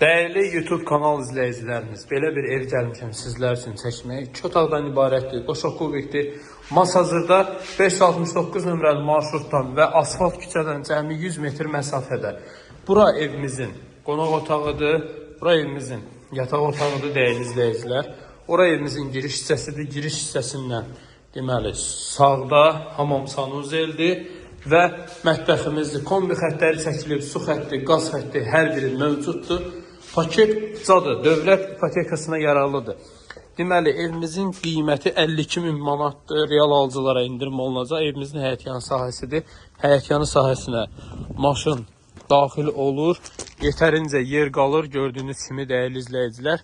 Dəyərli YouTube kanal izləyicilərimiz, belə bir ev gəlmişəm sizlər üçün çəkməyə. İki otaqdan ibarətdir, qoşa kubikdir. Masazırda 569 nömrəli marşrutdan və asfalt küçədən cəmi 100 metr məsafədə. Bura evimizin qonaq otağıdır, bura evimizin yataq otağıdır dəyərli izləyicilər. Ora evimizin giriş hissəsidir. Giriş hissəsindən deməli sağda hamam sanuzeldir və mətbəximizdir. Kombi xəttləri çəkilib, su xətti, qaz xətti hər biri mövcuddur. Paket cadır, dövlət ipotekasına yararlıdır. Deməli, evimizin qiyməti 52 min manatdır. Real alıcılara endirim olunacaq. Evimizin həyətyanı sahəsidir. Həyətyanı sahəsinə maşın daxil olur. Yetərincə yer qalır gördüyünüz kimi dəyərli izləyicilər.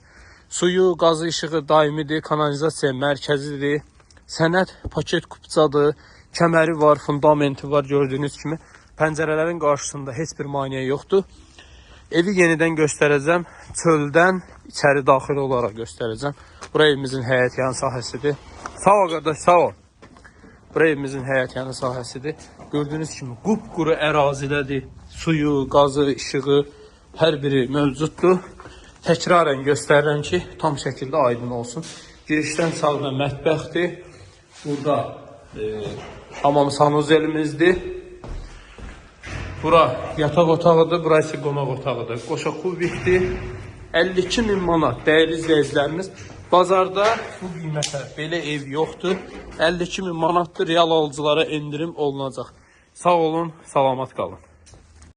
Suyu, qazı, işığı daimidir, kanalizasiya mərkəzidir. Sənəd paket kupçadır, kəməri var, fundamenti var gördüyünüz kimi. Pəncərələrin qarşısında heç bir maneə yoxdur. Evi yenidən göstərəcəm. Çöldən içəri daxil olaraq göstərəcəm. Bura evimizin həyətyanı sahəsidir. Sağ ol qardaş, sağ ol. Bura evimizin həyətyanı sahəsidir. Gördüyünüz kimi qupquru ərazidədir. Suyu, qazı, işığı hər biri mövcuddur. Təkrarən göstərirəm ki, tam şəkildə aydın olsun. Girişdən sağda mətbəxdir. Burada hamam sanuzelimizdir. Bura yataq otağıdır, bura isə qonaq otağıdır. Qoşa kubikdir. 52 min manat dəyərli izləyicilərimiz. Bazarda bu qiymətə belə ev yoxdur. 52 min manatdır. Real alıcılara endirim olunacaq. Sağ olun, salamat qalın.